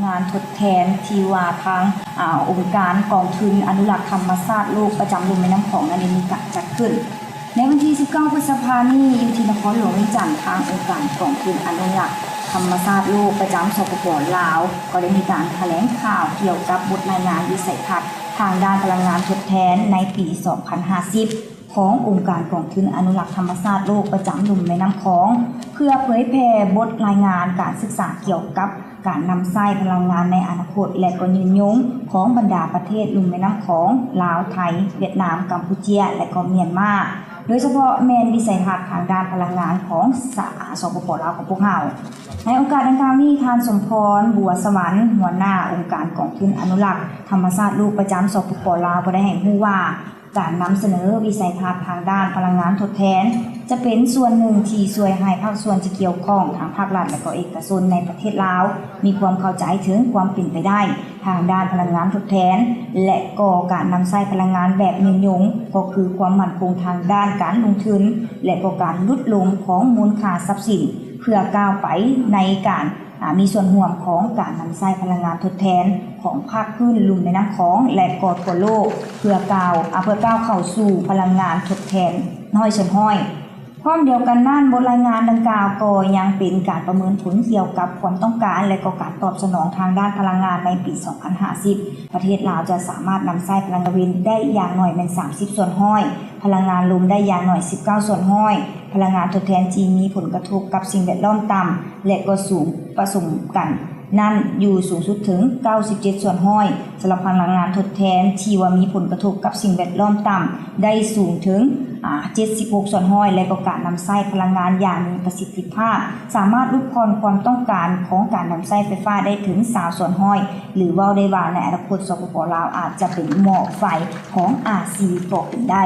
ງານທົດແທນທີ່ວ່າທາງ ອາ ອົງການກອງທຶນອະນຸລັກທຳມະຊາດໂລກປະຈຳລຸ່ມແມ່ນ້ຳຂອງນັ້ນໄດ້ມີການຈັດຂຶ້ນໃນວັນທີສິບເກົ້າ ພຶດສະພານີ້ ຢູ່ທີ່ນະຄອນຫຼວງວຽງຈັນ. ທາງອົງການກອງທຶນອະນຸລັກທຳມະຊາດໂລກປະຈຳ ສປປ ລາວ ກໍໄດ້ມີການຖະແຫຼງຂ່າວກ່ຽວກັບບົດລາຍງານວິໄສທັດທາງດ້ານພະລັງງານທົດແທນໃນປີສອງພັນຫ້າສິບ ຂອງອົງການກອງທຶນອະນຸລັກທຳມະຊາດໂລກປະຈຳລຸ່ມແມ່ນ້ຳຂອງ ເພື່ອເຜີຍແຜ່ບົດລາຍງານການສຶກສາກ່ຽວກັບການນຳໃຊ້ພະລັງງານໃນອະນາຄົດ ແລະ ກໍຍືນຍົງຂອງບັນດາປະເທດລຸ່ມແມ່ນ້ຳຂອງ ລາວ, ໄທ, ຫວຽດນາມ, ກຳປູເຈຍ ແລະ ກໍມຽນມາ, ໂດຍສະເພາະແມ່ນວິໄສທັດທາງດ້ານພະລັງງານຂອງ ສະ ສປປ ລາວຂອງພວກເຮົາ. ໃນໂອກາດດັ່ງກ່າວນີ້, ທ່ານ ສົມພອນ ບົວສະຫວັນ ຫົວໜ້າອົງການກອງທຶນອະນຸລັກທຳມະຊາດໂລກປະຈຳ ສປປ ລາວ ກໍໄດ້ໃຫ້ຮູ້ວ່າ ການນຳສະເໜີວິໄສທັດທາງດ້ານພະລັງງານທົດແທນ ຈະເປັນສ່ວນໜຶ່ງທີ່ຊ່ວຍໃຫ້ພາກສ່ວນທີ່ກ່ຽວຂ້ອງ ທັງພາກລັດ ແລະ ກໍເອກະຊົນໃນປະເທດລາວ ມີຄວາມເຂົ້າໃຈເຖິງຄວາມເປັນໄປໄດ້ທາງດ້ານພະລັງງານທົດແທນ ແລະ ກໍການນຳໃຊ້ພະລັງງານແບບຍືນຍົງ ກໍຄືຄວາມໝັ້ນຄົງທາງດ້ານການລົງທຶນ ແລະ ກໍການຫຼຸດລົງຂອງມູນຄ່າຊັບສິນ ເພື່ອກ້າວໄປໃນການ ອາ ມີສ່ວນຮ່ວມຂອງການນຳໃຊ້ພະລັງງານທົດແທນຂອງພາກພື້ນລຸ່ມແມ່ນ້ຳຂອງ ແລະ ກໍທົ່ວໂລກ ເພື່ອກ້າວ ອາ ເພື່ອກ້າວເຂົ້າສູ່ພະລັງງານທົດແທນຮ້ອຍສ່ວນຮ້ອຍ. ພ້ອມດຽວກັນນັ້ນ, ບົດລາຍງານດັ່ງກ່າວກໍຍັງເປັນການປະເມີນຜົນກ່ຽວກັບຄວາມຕ້ອງການ ແລະ ກໍການຕອບສະໜອງທາງດ້ານພະລັງງານໃນປີສອງພັນຫ້າສິບ. ປະເທດລາວຈະສາມາດນຳໃຊ້ພະລັງງານເວັນໄດ້ຢ່າງໜ້ອຍແມ່ນສາມສິບສ່ວນຮ້ອຍ, ພະລັງງານລົມໄດ້ຢ່າງໜ້ອຍສິບເກົ້າສ່ວນຮ້ອຍ, ພະລັງງານທົດແທນທີ່ມີຜົນກະທົບກັບສິ່ງແວດລ້ອມຕ່ຳ ແລະ ກໍສູງປະສົມກັນນັ້ນຢູ່ສູງສຸດເຖິງເກົ້າສິບເຈັດສ່ວນຮ້ອຍ. ສຳລັບພະລັງງານທົດແທນທີ່ວ່າມີຜົນກະທົບກັບສິ່ງແວດລ້ອມຕ່ຳໄດ້ສູງເຖິງ ອາ ເຈັດສິບຫົກສ່ວນຮ້ອຍ ແລະ ກໍການນຳໃຊ້ພະລັງງານຢ່າງມີປະສິດທິພາບ ສາມາດຫຼຸດຜ່ອນຄວາມຕ້ອງການຂອງການນຳໃຊ້ໄຟຟ້າໄດ້ເຖິງຊາວສ່ວນຮ້ອຍ ຫຼື ເວົ້າໄດ້ວ່າໃນອະນາຄົດ ສປປ ລາວ ອາດຈະເປັນໝໍ້ໄຟຂອງອາຊີ ກໍເປັນໄດ້.